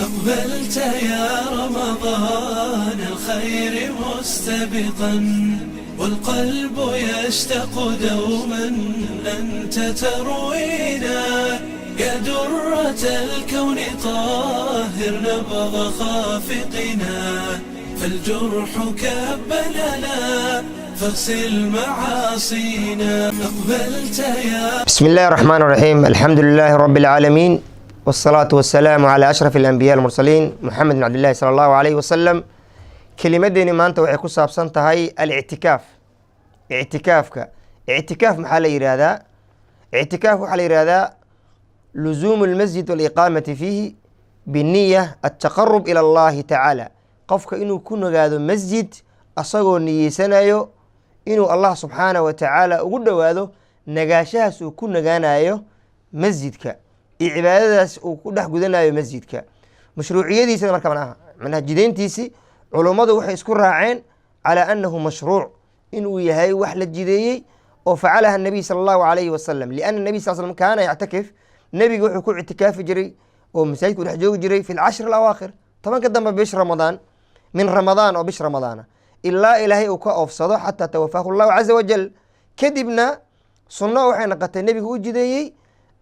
أقبلت يا رمضان الخير مستبقا، والقلب يشتاق دوما أنت تروينا. يا درة الكون طاهر نبض خافقنا، فالجرح كب لنا فاغسل معاصينا. أقبلت يا بسم الله الرحمن الرحيم، الحمد لله رب العالمين، والصلاة والسلام على أشرف الأنبياء المرسلين محمد بن عبد الله صلى الله عليه وسلم. Kelimadeeni maanta waxay ku saabsan tahay alictikaaf, ictikaafka. Ictikaaf maxaa la yihahdaa? Ictikaaf waxaa la yihahdaa لزوم المسجد والإقامة فيه بنية التقرب إلى الله تعالى. Qofka inuu ku nagaado masjid asagoo niyeysanayo inuu Allah subxaanahu wa tacaala ugu dhowaado, nagaashahaas uu ku nagaanayo masjidka iyo cibaadadaas uu ku dhex gudanayo masjidka. Mashruuciyadiisana marka manaha jideyntiisi, culummadu waxay isku raaceen على أنه مشروع, inuu yahay wax la jideeyey oo فعلها النبي صلى الله عليه وسلم، لأن النبي صلى سلم كان يعتكف. Nebiga wuxuu ku ictikaafi jiray oo masaajidku dhex joogi jiray في العشر الأواخر, 10-ka dambe bish Ramadaan, من رمضان, oo bish Ramadaana, ilaa Ilaahay uu ka oofsado, حتى توفاه الله عز وجل. Kadibna sunno waxay noqotay nebigu u jideeyey.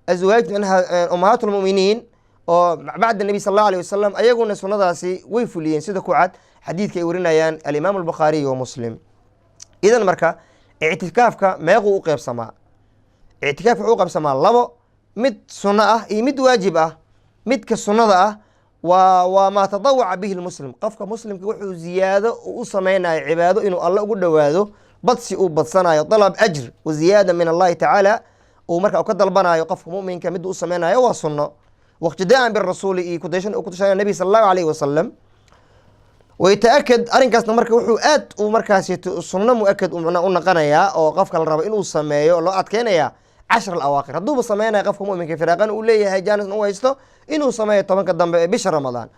Azwaaj, manaha أمهات المؤمنين oo بعد النبي صلى الله عليه وسلم, ayaguna sunnadaasi way fuliyeen, sida ku cad xadiidka ay warinayaan الإمام البخاري ومسلم. Idan marka ictikaafka meequu u qeybsamaa? Ictikaafka wuxuu u qeybsamaa labo: mid sunno ah iyo mid waajib ah. Midka sunnada ah waa ما تطوع به المسلم. Qofka muslimka wuxuu ziyaado u sameynayo cibaado inuu Alle ugu dhowaado, badsi uu badsanayo, طلب أجر وزيادة من الله تعالى uu marka ka dalbanayo. Qofka muminka mid u sameynayo waa sunno, واقتداء بالرسول, iyo kudashan uu kudashanaya Nabi صلى الله عليه وسلم. ويتأكد arrinkaasna marka wuxuu aad uu markaasi sunno مؤكد u noqonayaa oo qofka la rabo inuu sameeyo oo loo adkeynaya عشر الأواخر, hadduuba sameynaya qofka muminka, firaaqan uu leeyahay, jaanisna u haysto inuu sameeyo 10-ka dambe ee bisha Ramadaan.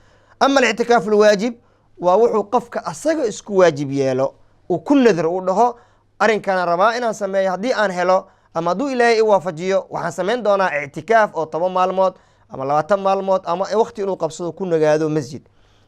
أما الاعتكاف الواجب waa wuxuu qofka asaga isku waajib yeelo, uu ku nadro, uu dhaho: "Arrinkana rabaa inaan sameeyo haddii aan helo ama hadduu Ilaahay i waafajiyo, waxaan sameyn doonaa ictikaaf," oo 10 maalmood ama 20 maalmood ama waqti inuu qabsado, ku nagaado masjid.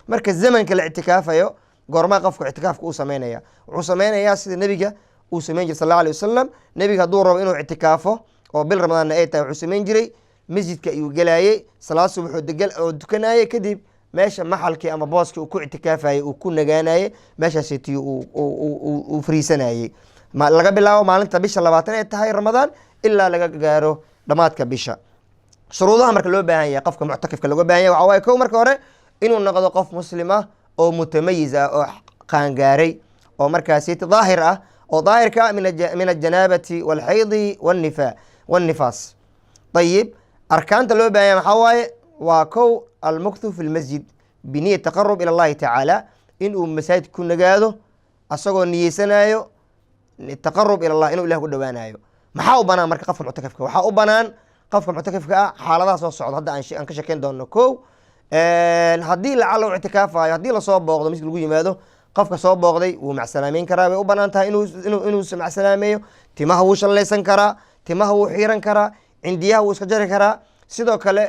Marka zamanka la ictikaafayo, goormaa qofka ictikaafka uu sameynaya? Wuxuu sameynayaa sida nebiga uu sameyn jiray صلى الله عليه وسلم. Nebiga hadduu rabo inuu ictikaafo oo bil Ramadaanna ay tahay, wuxuu sameyn jiray masjidka ayuu gelayey, salaad subaxuu degal oo tukanayey, kadib meesha maxalkii ama booskii uu ku ictikaafayey uu ku nagaanayey, meeshaasetiyo uu fariisanayey, laga bilaabo maalinta bisha 20 ay tahay Ramadaan ilaa laga gaaro dhamaadka bisha. Shuruudaha marka loo baahan yahay qofka muctakifka looga baahan yahay waxa waaye: kow, marka hore inuu noqdo qof muslim ah oo mutamayiz ah oo qaangaaray oo markaasi daahir ah, oo daahirka ah من الجنابة والحيض والنفاس. طيب, arkaanta loo baahan yahay maxaa waaye? Waa kow, المكث في المسجد بنية التقرب إلى الله تعالى, inuu masaajid ku nagaado asagoo niyeysanayo تقرب إلى الله, inuu Ilah ku dhowaanayo. Maxaa u banaan marka qofka muctakifka? Waxaa u banaan qofka muctakifka ah xaaladaha soo socda hadda aan ka shekeyn doono. Kow, haddii lacala u ictikaafayo, haddii lasoo booqdo, masjid lagu yimaado, qofka soo booqday wuu macsalaameyn karaa, way u banaan tahay inuu macsalaameeyo. Timaha wuu shallaysan karaa, timaha wuu xiiran karaa, cindiyaha wuu iska jari karaa. Sidoo kale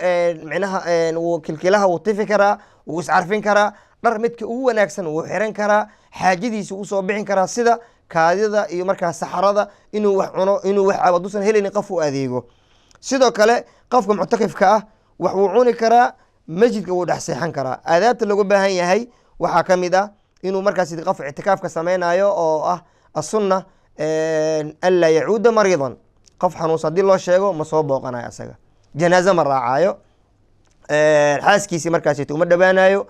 micnaha wuu kilkilaha wuu tifi karaa, wuu iscarfin karaa, dhar midka ugu wanaagsan wuu xiran karaa, xaajadiisa usoo bixin karaa, sida kaadida iyo markaa saxarada, inuu wax cuno, inuu wax cabo, haduusan helaynin qof u adeego. Sidoo kale qofka muctakifka ah wax wuu cuni karaa, masjidka wuu dhex seexan karaa. Aadaabta looga baahan yahay waxaa ka mid ah inuu markaas qof ictikaafka sameynayo oo ah السنة ألا يعود مريضا. Qof xanuunsan haddii loo sheego, ma soo booqanayo asaga, janaaze ma raacayo, xaaskiisii markaasito uma dhowaanayo,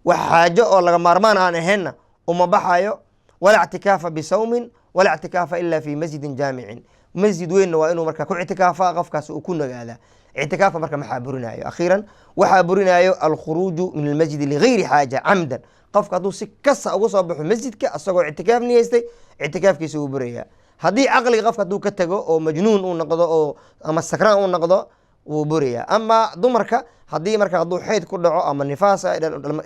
wax xaajo oo laga maarmaan aan ahaynna uma baxayo. ولا اعتكاف بصوم ولا اعتكاف إلا في مسجد جامع. Masjid weynna waa inuu marka ku ictikaafa qofkaas uu ku nagaadaa. Ictikaafka marka maxaa burinayo? Akhiiran, waxaa burinayo الخروج من المسجد لغير حاجة عمدا. Qofka hadduu si kasa uga soo baxo masjidka asagoo ictikaaf niyeystay, ictikaafkiisa wuu burayaa. Haddii caqliga qofka hadduu ka tago oo majnuun uu noqdo oo ama sakraan uu noqdo, wuu burayaa. Ama dumarka haddii marka hadduu xayd ku dhaco ama nifaas,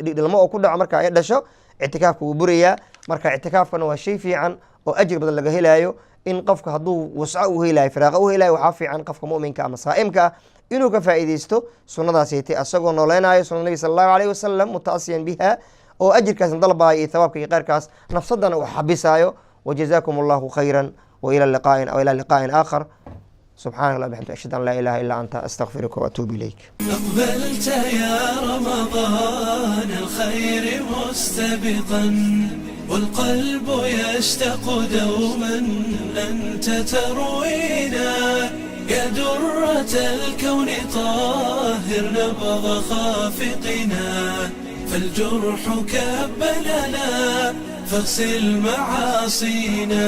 dhilmo oo ku dhaco, marka ay dhasho, ictikaafka wuu burayaa. Marka ictikaafkana waa shay fiican oo ajir badan laga helayo. In qofka hadduu wasco u helayo, firaaqa u helayo, waxaa fiican qofka muminka ama saa'imka ah. Inuu ka faa'iideysto sunnadaasaytay, asagoo nooleynaayo sunada Nabi sala Allahu alayhi wasalam, mutaasiyan biha, oo ajirkaasna dalbaayo iyo thawaabka iyo kheyrkaas, nafsadana uu xabisaayo. Wajazaakum Allahu khayra, wa ila liqaain aw ila liqaain aakhar. Subxanak Allah bxamdi, ashhadu an laa ilaha illa anta, astaqfiruka waatuubu ilayk. أقبلت يا رمضان الخير مستبقا، والقلب يشتاق دوما أنت تروينا. يا درة الكون طاهر نبض خافقنا، فالجرح كب لنا، فاغسل معاصينا.